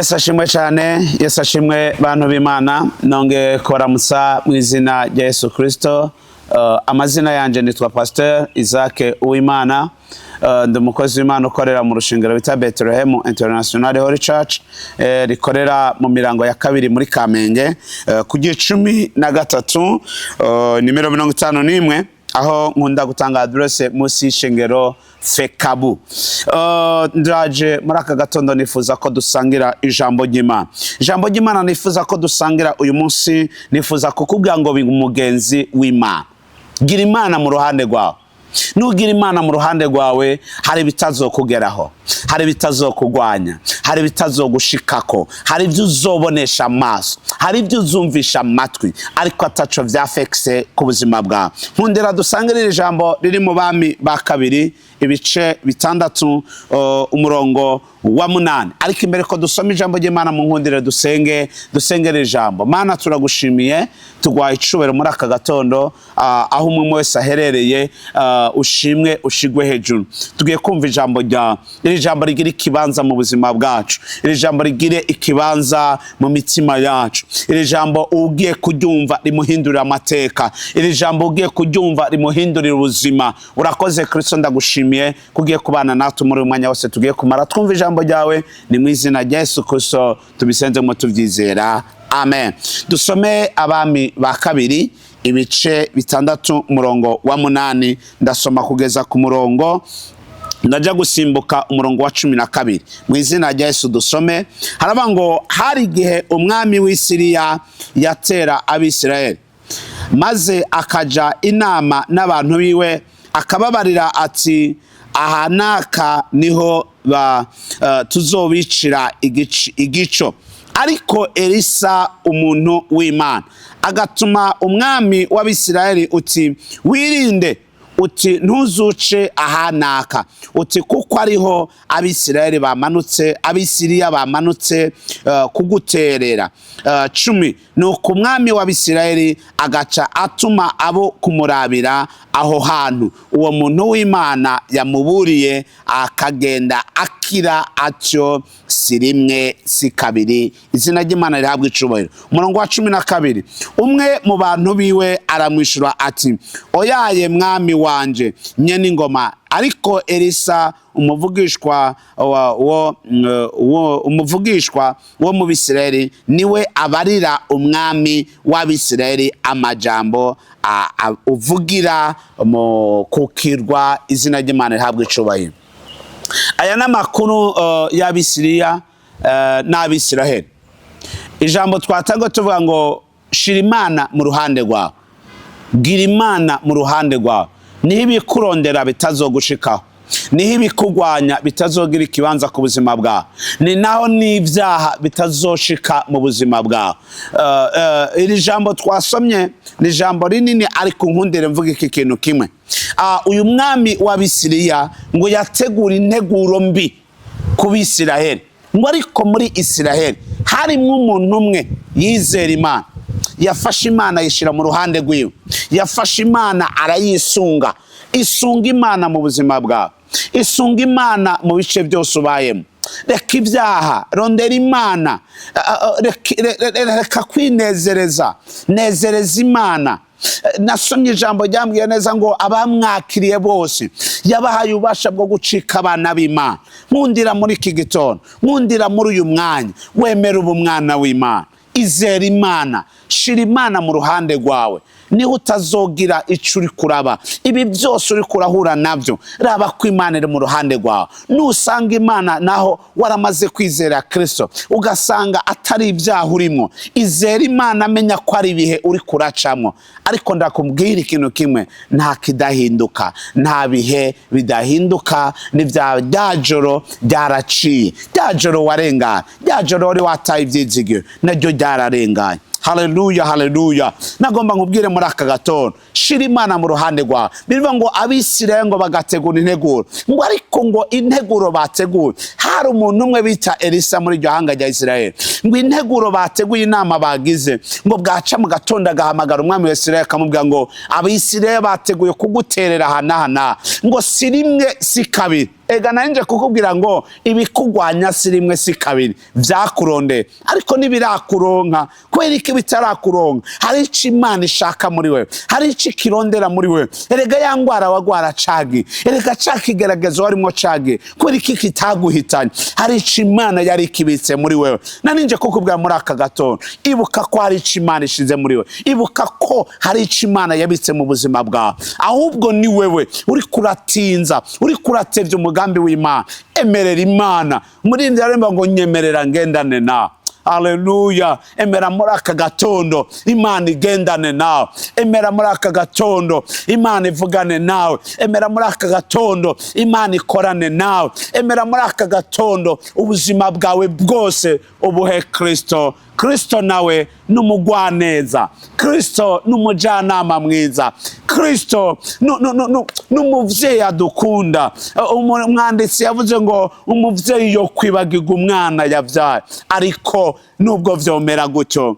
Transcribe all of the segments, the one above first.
Yesu ashimwe cyane, Yesu ashimwe bantu b'Imana, nongeye kubaramutsa mu izina rya Yesu Kristo. Amazina yanje nitwa Pasteur Isaac Uwimana. Ndi umukozi w'Imana ukorera mu rushengero bita Bethlehem International Holy Church, rikorera mu mirango ya kabiri muri Kamenge, ku gicumi na gatatu, nimero 51, aho nkunda gutanga adresse munsi y'ishengero Fekabu. Ndaje muri aka gatondo nifuza ko dusangira ijambo ry'Imana. Ijambo ry'Imana nifuza ko dusangira uyu munsi, nifuza kukubwira ngo biga umugenzi w'Imana. Gira Imana mu ruhande rwawe. Nugira Imana mu ruhande rwawe, hari ibitazokugeraho, hari ibitazokugwanya, hari ibitazogushikako, hari ibyo uzobonesha amaso, hari ibyo uzumvisha amatwi, ariko ataco vyafekise ku buzima bwawe. Nkundira dusangire iri jambo riri mu Bami ba Kabiri, ibice 6, umurongo wa 8. Ariko imbere ko dusoma ijambo ry'Imana, mu nkundire dusenge, dusengere ijambo. Mana, turagushimiye, tuguhaye icubahiro muri aka gatondo, aho umwe wese aherereye, ushimwe, ushigwe hejuru. Tugiye kumva ijambo ryawe. Iri jambo rigira ikibanza mu buzima bwacu, iri jambo rigire ikibanza mu mitima yacu, iri jambo ugiye kuryumva rimuhindurira amateka, iri jambo ugiye kuryumva rimuhindurira ubuzima. Urakoze Kristo, ndagushimiye kugiye kubana natwe muri uyu mwanya wose tugiye kumara twumva ijambo ryawe. Ni mu izina rya Yesu Kristo tubisenze mu tubyizera, amen. Dusome Abami ba Kabiri, ibice 6, umurongo wa 8, ndasoma kugeza ku murongo, ndajya gusimbuka umurongo wa 12. Mu izina rya Yesu dusome. Haravuga ngo: hari igihe umwami w'i Siriya yatera Abisirayeli, maze akaja inama n'abantu biwe, akababarira ati: "Aha n'aka niho tuzobicira igico." Ariko Elisa umuntu w'Imana agatuma umwami w'Abisirayeli uti: "Wirinde," uti, "ntuzuce ahanaka," uti, "kuko ariho Abisirayeli bamanutse, Abisiriya bamanutse kuguterera." 10. Nuko umwami w'Abisirayeli agaca atuma abo kumurabira aho hantu uwo muntu w'Imana yamuburiye, akagenda akira atyo, si rimwe si kabiri. Izina ry'Imana rihabwa icubahiro. Umurongo wa 12: umwe mu bantu biwe aramwishyura ati: "Oyaye, mwami wanje nyene ingoma, ariko Elisa umuvugishwa wo mu Bisirayeli niwe abarira umwami w'Abisirayeli amajambo uvugira mu kukirwa." Izina ry'Imana rihabwa icubahiro. Aya ni amakuru y'Abisiriya n'Abisiraheli. Ijambo twatanga tuvuga ngo shira Imana mu ruhande rwawe, gira Imana mu ruhande rwawe, niho ibikurondera bitazogushikaho, niho ibikugwanya bitazogira ikibanza ku buzima bwawe, ni naho n'ibyaha bitazoshika mu buzima bwawe. Iri jambo twasomye ni ijambo rinini, ariko nkundire mvuga iki kintu kimwe. Uyu mwami w'Abisiriya ngo yategura integuro mbi ku Bisiraheli, ngo ariko muri Isiraheli harimwo umuntu umwe yizera Imana, yafashe Imana ayishyira mu ruhande rwiwe, yafashe Imana arayisunga. Isunga Imana mu buzima bwawe, isunga Imana mu bice byose ubayemo. Reka ibyaha, rondera Imana. Reka kwinezereza, nezereza Imana. Nasomye ijambo ryambwiye neza ngo abamwakiriye bose yabahaye ububasha bwo gucika abana b'Imana. Nkundira muri iki gitondo, nkundira muri uyu mwanya, wemera ubu mwana w'Imana, izera Imana, shira Imana mu ruhande rwawe, niho utazogira ico uri kuraba. Ibi byose uri kurahura nabyo, raba ko Imana iri mu ruhande rwawe. Nusanga Imana, naho waramaze kwizera Kristo, ugasanga atari ibyaha urimo, izera Imana, amenya ko ari ibihe uri kuracamwo. Ariko ndakubwira ikintu kimwe: nta kidahinduka, nta bihe bidahinduka. Ni bya rya joro ryaraciye, rya joro warenganye, rya joro wari wataye ibyizigiro, naryo ryararenganye. Haleluya, haleluya! Nagomba nkubwire muri aka gatondo: shira Imana mu ruhande rwawe. Bivuga ngo Abisirayeli ngo bagategura integuro, ngo ariko ngo integuro bateguye, hari umuntu umwe bita Elisa muri iryo hanga rya Isirayeli. Ngo integuro bateguye, inama bagize, ngo bwaca mu gatondo agahamagara umwami wa Isirayeli, akamubwira ngo: "Abisirayeli bateguye kuguterera aha n'aha n'aha." Ngo si rimwe si kabiri. Ega nanje kukubwira ngo ibikugwanya si rimwe si kabiri, vyakurondeye ariko ntibirakuronka. Kubera iki bitarakuronka? Hari ico Imana ishaka muri wewe, hari ico ikirondera muri wewe. Erega ya ngwara wagwara cagi, erega ca kigeragezo warimwo cagi, kubera iki kitaguhitanye? Hari ico Imana yari ikibitse muri wewe. Narinje kukubwira muri aka gatondo, ibuka ko hari ico Imana ishize muri wewe, ibuka ko hari ico Imana yabitse mu buzima bwawe. Ahubwo ni wewe uri kuratinza, uri kuratevya umugambi w'Imana. Emerera Imana. Umuririmbyi aremba ngo nyemerera ngendane nawe. Haleluya! Emera muri aka gatondo Imana igendane nawe. Emera muri aka gatondo Imana ivugane nawe. Emera muri aka gatondo Imana ikorane nawe. Emera muri aka gatondo ubuzima bwawe bwose ubuhe Kristo. Kristo nawe ni umugwaneza, Kristo ni umujyanama mwiza, Kristo ni umuvyeyi adukunda. Umwanditsi yavuze ngo umuvyeyi yo kwibagirwa umwana yavyaye, ariko nubwo vyomera gutyo,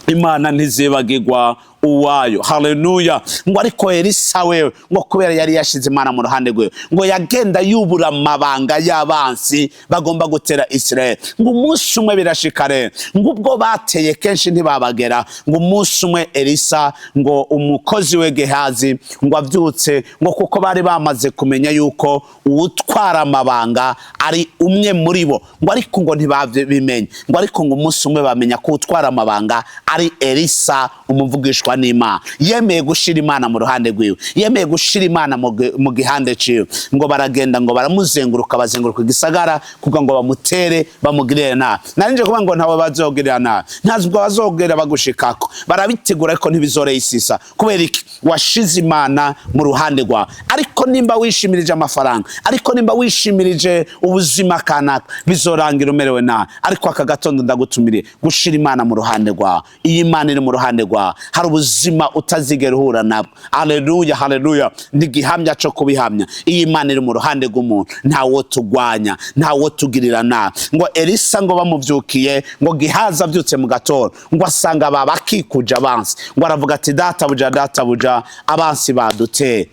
Imana ntizibagirwa uwayo. Haleluya! Ngo ariko Elisa wewe, ngo kubera yari yashize Imana mu ruhande rwewe, ngo yagenda yubura amabanga y'abansi bagomba gutera Israel. Ngo umunsi umwe birashika rero, ngo ubwo bateye kenshi ntibabagera, ngo umunsi umwe Elisa, ngo umukozi we Gehazi, ngo avyutse, ngo kuko bari bamaze kumenya yuko uwutwara amabanga ari umwe muri bo, ngo ariko ngo ntibabimenye, ngo ariko ngo umunsi umwe bamenya ko utwara amabanga ari Elisa, umuvugishwa n'Imana, yemeye gushira Imana mu ruhande rwiwe, yemeye gushira Imana mu gihande ciwe. Ngo baragenda, ngo baramuzenguruka, bazenguruka igisagara kugira ngo bamutere, bamugirire nabi. Narinje kuvuga ngo ntawe bazogirira nabi, ntazubwo bazogera bagushikako. Barabitegura ariko ntibizoreyisisa. Kubera iki? Washize Imana mu ruhande rwawe. Ariko nimba wishimirije amafaranga, ariko nimba wishimirije ubuzima kanaka, bizorangira umerewe nabi. Ariko aka gatondo ndagutumiriye gushira Imana mu ruhande rwawe. Iyo Imana iri mu ruhande rwawe, hari ubuzima utazigera uhura nabwo. Haleluya, haleluya! Ni igihamya cyo kubihamya. Iyo Imana iri mu ruhande rw'umuntu, ntawo tugwanya, ntawo tugirira nabi. Ngo Elisa, ngo bamuvyukiye, ngo Gihaza avyutse mu gatondo, ngo asanga babakikuje abansi. Ngo aravuga ati: "Databuja, databuja, abansi baduteye."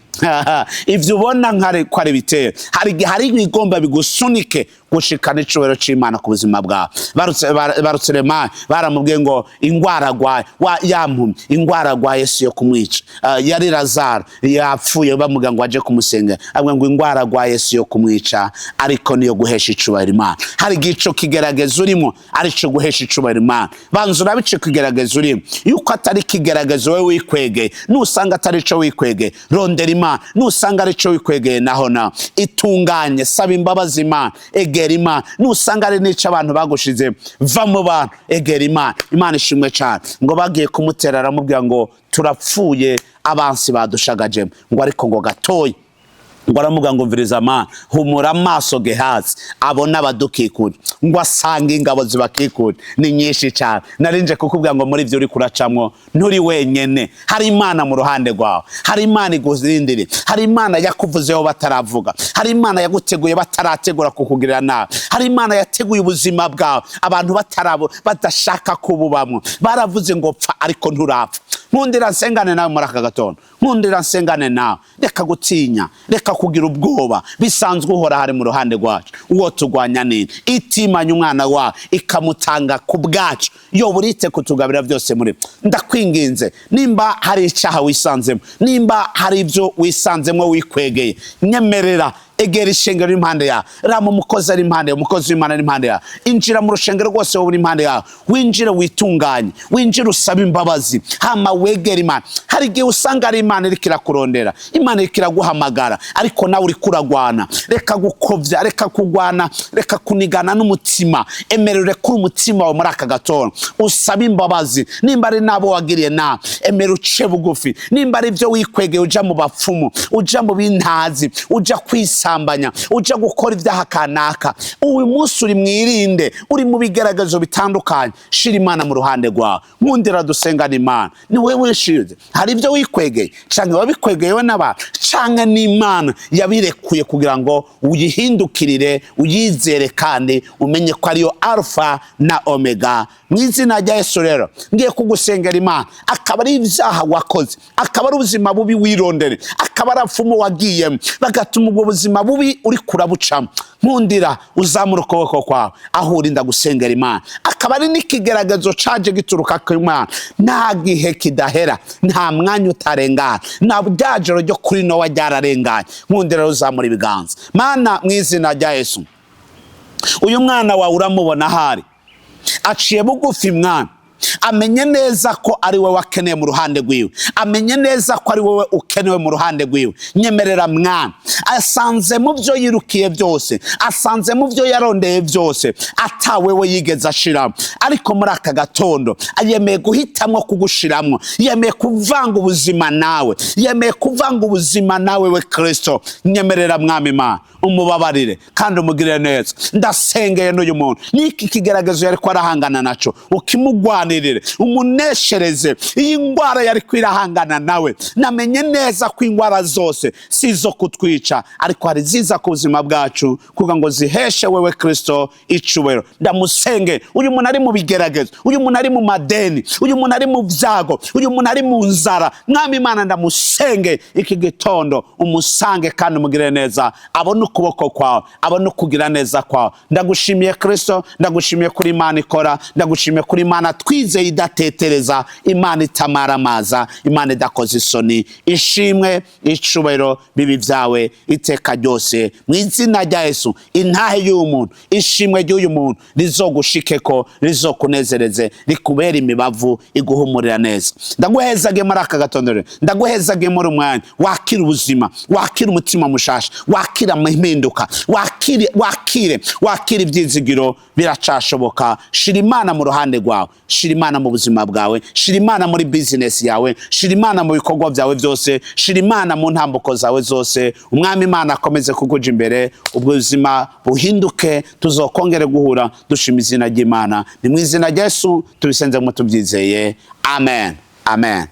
Ivyo ubona nkari ko ari bitero, hari igihe hari ibigomba bigusunike gushikana icubahiro c'Imana ku buzima bwawe. Barutse Remani, baramubwiye ngo ingwara agwaye yampumye, ingwara agwaye si yo kumwica. Yari Lazaro yapfuye, bamubwira ngo aje kumusengera, avuga ngo ingwara agwaye si yo kumwica, ariko niyo guhesha icubahiro Imana. Hari igihe ico kigeragezo urimo ari ico guhesha icubahiro Imana. Banza urabe ico kigeragezo urimo yuko atari ikigeragezo wowe wikwegeye. Nusanga atari ico wikwegeye, rondera Imana. Nusanga ari ico wikwegeye, naho nawe itunganye, saba imbabazi Imana, egera Imana. Nusanga ari n'ico abantu bagushize, va mu bantu, egera Imana. Imana ishimwe cyane. Ngo bagiye kumutera, aramubwira ngo turapfuye, abansi badushagajemo. Ngo ariko ngo gatoya, ngo aramubwira ngo mviriza mana, humura amaso Gehazi abona abadukikuje. Ngo asanga ingabo zibakikuje ni nyinshi cyane. Narinje kukubwira ngo muri ibyo uri kuracamwo nturi wenyene, hari Imana mu ruhande rwawe, hari Imana iguzindiriye, hari Imana yakuvuzeho bataravuga, hari Imana yaguteguye batarategura kukugirira nabi, hari Imana yateguye ubuzima bwawe abantu batarabo badashaka kububamwo. Baravuze ngo pfa, ariko nturapfa. Nkundira nsengane nawe muri aka gatondo, nkundira nsengane nawe. Reka gutinya, reka kugira ubwoba. Bisanzwe uhora hari mu ruhande rwacu. Uwo turwanya nini itimanya umwana wawe ikamutanga ku bwacu, yo burite kutugabira byose muri. Ndakwinginze, nimba hari icyaha wisanzemo, nimba hari ibyo wisanzemo wikwegeye, nyemerera egera ishengero iri impande yawe, rama umukozi ari impande yawe, umukozi w'Imana ari impande yawe. Injira mu rushengero rwose wowe uri impande yawe, winjire witunganye, winjire usabe imbabazi, hama wegere Imana. Hari igihe usanga ari Imana iriko irakurondera, Imana iriko iraguhamagara, ariko nawe uriko uragwana. Reka gukovya, reka kugwana, reka kunigana n'umutima. Emerera urekure umutima wawe muri aka gatondo, usabe imbabazi. Nimba ari n'abo wagiriye nabi, emera uce bugufi. Nimba ari ibyo wikwegeye, uja mu bapfumu, uja mu bintazi, uja kwisambanya, uja gukora ibyaha kanaka, uyu munsi uri mwirinde, uri mu bigaragazo bitandukanye, shira Imana mu ruhande rwawe. Nkundira dusengana Imana. Ni wewe wishize, hari ibyo wikwegeye, canke wabikwegeyewe n'abantu, canke n'Imana yabirekuye kugira ngo uyihindukirire, uyizere kandi umenye ko ariyo Alfa na Omega. Mu izina rya Yesu rero ngiye kugusengera Imana. Akaba ari ibyaha wakoze, akaba ari ubuzima bubi wirondere, akaba ari apfumu wagiyemo bagatuma ubwo buzima. Ubuzima bubi uri kurabucamo, nkundira uzamura ukuboko kwawe aho uri, ndagusengera Imana. Akaba ari n'ikigeragezo caje gituruka ku Imana. Nta gihe kidahera, nta mwanya utarengana, na rya joro ryo kuri Nowa ryararenganye. Nkundira rero uzamura ibiganza. Mana, mu izina rya Yesu, uyu mwana wawe uramubona ahari aciye bugufi. Mwana, amenye neza ko ari wowe akeneye mu ruhande rwiwe, amenye neza ko ari wowe ukenewe mu ruhande rwiwe. Nyemerera mwana, asanze mu byo yirukiye byose, asanze mu byo yarondeye byose, atawewe yigeze ashiramo. Ariko muri aka gatondo yemeye guhitamwo kugushiramwo, yemeye kuvanga ubuzima nawe, yemeye kuvanga ubuzima nawe we Kristo. Nyemerera mwami Imana, umubabarire kandi umugirire neza. Ndasengeye n'uyu muntu, n'iki kigeragezo yari ko arahangana naco, ukimugwanirire, umuneshereze. Iyi ndwara yari kwirahangana nawe, namenye neza ko indwara zose si izo kutwica, ariko hari ziza ku buzima bwacu kugira ngo ziheshe wewe Kristo icubahiro. Ndamusenge uyu muntu ari mu bigeragezo, uyu muntu ari mu madeni, uyu muntu ari mu byago, uyu muntu ari mu nzara. Mwami Imana, ndamusenge iki gitondo, umusange kandi umugirire neza, abone ukuboko kwawe, abone ukugira neza kwawe. Ndagushimiye Kristo, ndagushimiye kuri Imana ikora, ndagushimiye kuri Imana twizeye idatetereza, Imana itamaramaza, Imana idakoze isoni. Ishimwe, icubahiro bibi byawe iteka ryose, mu izina rya Yesu. Intahe y'uyu muntu, ishimwe ry'uyu muntu rizogushikeko, rizokunezereze, rikubera imibavu iguhumurira neza. Ndaguhezage muri aka gatondo rero, ndaguhezage muri umwanya wakira ubuzima, wakira umutima mushasha, wakira impinduka, wakire, wakire, wakire ibyizigiro. Biracashoboka. Shira Imana mu ruhande rwawe, shira Imana mu buzima bwawe, shira Imana muri bizinesi yawe, shira Imana mu bikorwa byawe byose, shira Imana mu ntambuko zawe zose. Umwami Imana akomeze kukuja imbere, ubuzima buhinduke. Tuzokongere guhura dushima izina ry'Imana. Ni mu izina rya Yesu tubisenze tubyizeye. Amen, amen.